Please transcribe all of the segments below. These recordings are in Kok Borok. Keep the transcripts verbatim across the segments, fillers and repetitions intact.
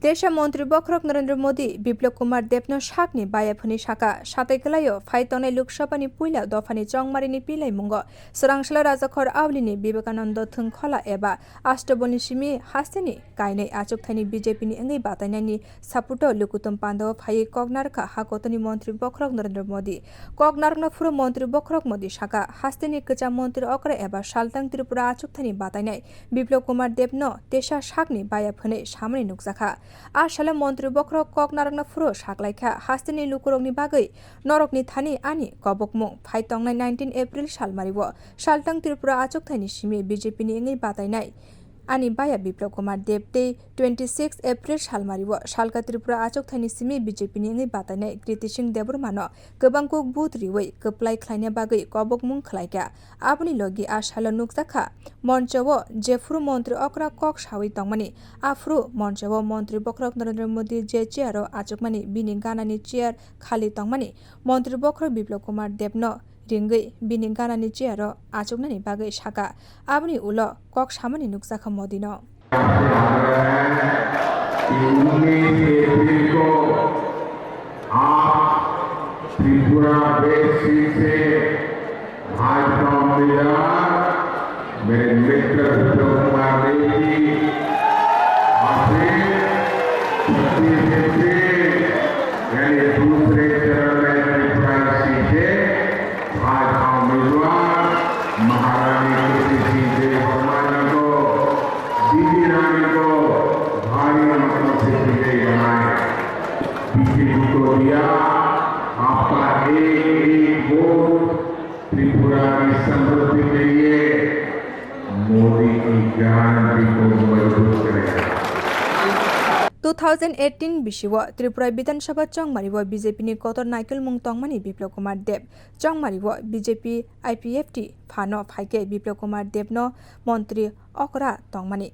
Teisa Montri Bokhorok Narendra Modi Biplab Kumar Debno sakni baya phwnwi saka, satai kwlaio phai tongnai Lok Sabhani puila dophani chongmarini pilaimungo swrang salo Rajakhor Aulini Vivekananda Thwngkhola eba Ashtabalni simi hasteni kainwi achukthaini B J P ni wngwi batainaini saputo lukutum pandao phaiwi kok narwkha ha kotorni Montri Bokhorok Narendra Modi. Kok narwkna phuru Montri Bokhorok Modi saka, hasteni kwcham Montri okra eba saltang Tripura achukthaini batainai Biplab Kumar Debno teisa sakni baya phwnwi samani nukjakha. A salo Montri Bokhorok kok narwkna phuru saklaikha, hasteni lukurokni bagwi norokni thani ani kobokmung phai tongnai nineteen April salmario saltang Tripura achukthaini simi B J P ni wngwi batainai ani baya Biplab Kumar Deb tei twenty six April salmario salka Tripura achukthaini simi B J P ni wngwi batainai Kriti Singh Debbarmano kwbang kuk vote riwi kwplai khlaina bagwi kobokmung khlaikha. Aboni logi a salo nukjakha, moncho o jephuru montri okra kok sawi tongmani, aphuru moncho o Montri Bokhorok Narendra Modi je chair o achukmani bini ganani chair khali tongmani, Montri Bokhorok Biplab Kumar Debno ringwi bini ganani chair o achuknani bagwi saka. Aboni ulo kok samani nukjakha Modino. उन्नीस अप्रैल को आप Tripura waste seat से भाजपा उम्मीदवार मेरे मित्र विप्लव कुमार देव जी और फिर छत्तीस अप्रैल यानी दूसरे चरण में त्रिपुरा सीट से भाजपा उम्मीदवार महारानी कृति सिंह देव वर्मा जी को, दीदी रानी को भारी मतों से विजयी बनाए। पीछे को दिया, आपका एक एक वोट त्रिपुरा की समृद्धि के लिए मोदी की गारंटी को मजबूत करेगा। Two thousand eighteen bisio Tripura Bidhan Sabha chongmario B J P ni kotor naikolmung tongmani Biplab Kumar Deb, chongmario B J P I P F T phano phaikhe Biplab Kumar Debno montri okra tongmani.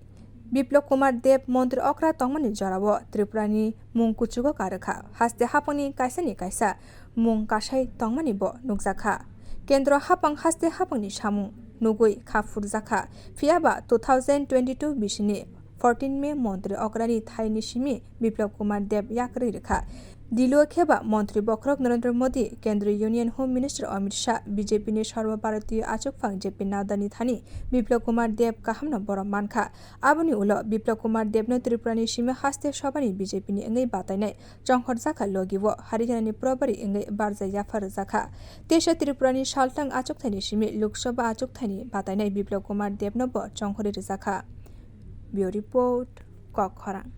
Biplab Kumar Deb montri okra tongmani jorao Tripurani mung kuchugo karwkha. Haste haphangni kaisani kaisa mung kasai tongmani bo nukjakha. Kendro haphang haste haphangni samung nugwi kha phurjakha. Phiyaba two thousand twenty-two bisini fourteen May montri okrani thaini simi Biplab Kumar Deb yakrwi rwkha. Dilo kheba Montri Bokhorok Narendra Modi, Kendriya Union Home Minister Amit Shah, B J P ni Sarva Bharatiya achukphang J P Nadda ni thani Biplab Kumar Deb kahamno borom mankha. Aboni ulo Biplab Kumar Debno Tripura ni simi haste sobani B J P ni wngwi batainai chongkhorjakha logi o Haryana ni probari wngwi barjai yapha rwjakha. Teisa Tripura ni saltang achukthai ni simi Lok Sabha achukthai ni batainai Biplab Kumar Debno bo chongkhorwi rwjakha. Bureau Report, Kokkhorang.